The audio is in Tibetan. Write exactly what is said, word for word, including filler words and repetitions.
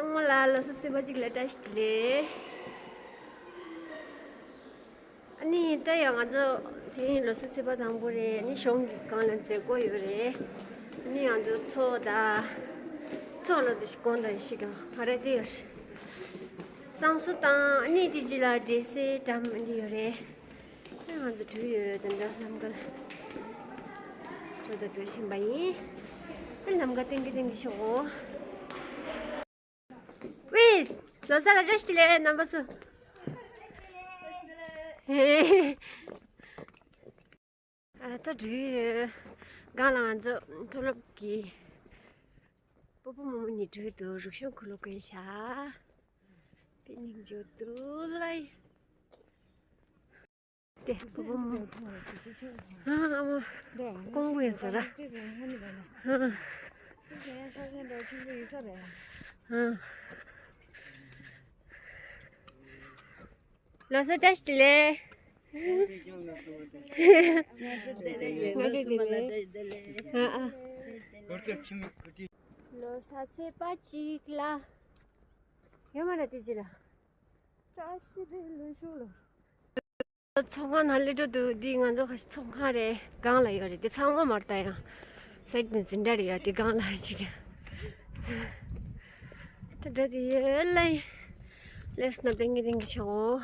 ཚང་མ་ལ་ལོ་གསར་ཚེས་པ་གཅིག་ལ་བཀྲ་ཤིས་བདེ་ལེགས། ཨ་ནི་ད་ཡང་ང་ཚོ་དེ་རིང་ལོ་གསར་ཚེས་པ་དང་པོ་རེད། ཨ་ནི་གཞུང་གི་སྒང་ལ་མཛད་སྒོ་ཡོད་རེད། ཨ་ནི་ང་ཚོ་ཚོགས་དང་ཚོགས་ལ་དེ་ཞིག་དགོངས་དག་ཞིག་གང་ང་རེ་དེ་ཡོད་རེད། བསང་གསོལ་དང་ཨ་ནི་དེ་རྗེས་ལ་འབྲས་སིལ་གྲམ་འདི་ཡོད་རེད། ཨ་ང་ཚོ་འགྲུལ་ཡོད། དེ་འདྲ་ལམ་ཁ་ལ་འགྲོ་དང་འགྲོ་བཞིན་པ་ཡིན། ཨ་ལམ་ཁ་སྟོན་གི་སྟོན་གི་ཤོག་འོ། ཝེ། ལོ་གསར་ལ་བཀྲ་ཤིས་བདེ་ལེགས་རྣམ་པ་ཚོ། ཨ་ད་འགྲུལ་ཡོད། སྒང་ལ་ང་ཚོ་མཐོ་སློབ་ཀྱི་སྤོ་བོ་རྨོ་མོ་གཉིས་འགྲུལ་འདུག་རུག་ཤོང་ཁུ་ལོ་གོན་ཤག་པི་ནིང་འཇོ་དུ་ལའི། དེ་སྤོ་བོ་རྨོ་མོ། ཨ་ཨ་མ། ཀོང་བུ་ཡིན་ཟེར་ར། ཨ་ཨ། ལོ་གསར་བཀྲ་ཤིས་བདེ་ལེགས། ང་ཚོ་བདེ་ལེགས་ཡོད། ང་ཚོ་བདེ་ལེགས། ཨ་ཨ། ལོ་གསར་ཚེས་པ་གཅིག་ལ། ཡོད་མ་རེད་དེ་གཅིག་ལ། བཀྲ་ཤིས་བདེ་ལེགས་ཞུ་ལོ། ཚོགས་ཁང་ནང་སླེབས་འགྲོ་འདུག་འདི་ང་ཚོ་ཁ་ཤས་ཚོགས་ཁང་རེད། སྒང་ལ་ཡོད་རེད། དེ་ཚང་མ་མ་རེད་ད་ཡང་། ས་ཡིག་དེ་འཛིན་གྲྭ་རེད་ཡ། དེ་སྒང་ལ་ཅིག་ད་འདྲ་དེ་ཡོད་ལ། ལེགས་ན་ཏན་གི་ཏན་གི་ཆོག